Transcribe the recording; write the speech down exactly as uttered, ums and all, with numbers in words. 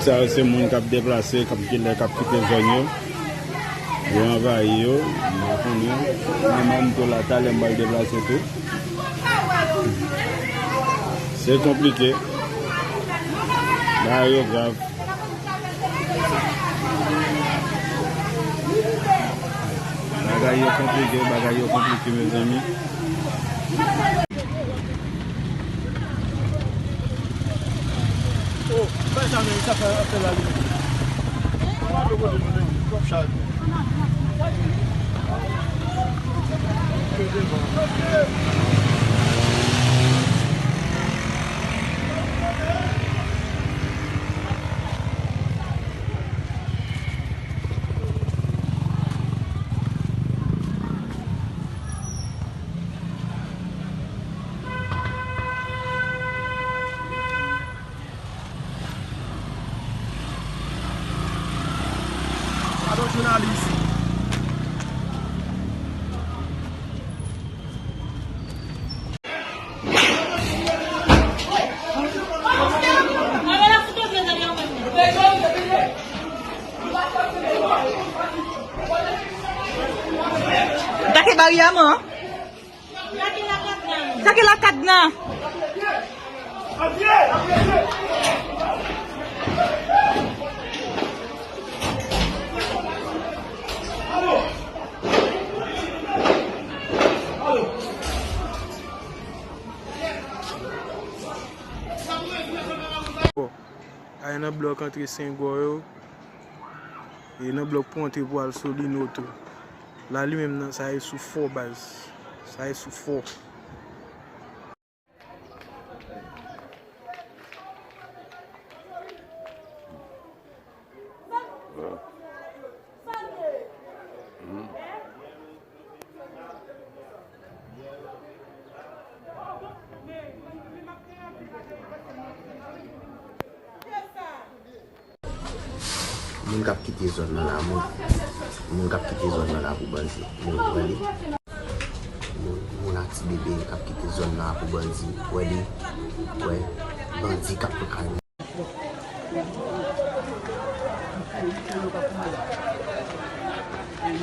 Sa yo se moun k ap deplase, k ap genlè k ap kite zòn yo. Yo anvayi yo, m pa konnen. Mwen menm tou la, talè m pral deplase tou. Se konplike. Bagay yo grav. Bagay yo konplike, bagay yo konplike, mezanmi. Oh, bay sa men, sa fè apèl la li. Twòp chay. Gade yon jounalis. Take barye a man. Take lakadna. Bon, ay nan blòk antre Sengò yo. E nan blòk Pwante pou al Solino tou. La li menm nan, sa e sou fò baz. Sa e sou fò. Moun k ap kite zòn nan la, moun, moun k ap kite zòn nan la pou bandi. Moun, wè li. Moun, moun ak ti bebe k ap kite zòn nan la pou bandi. Wè li. Wè. Bandi k ap pran kay.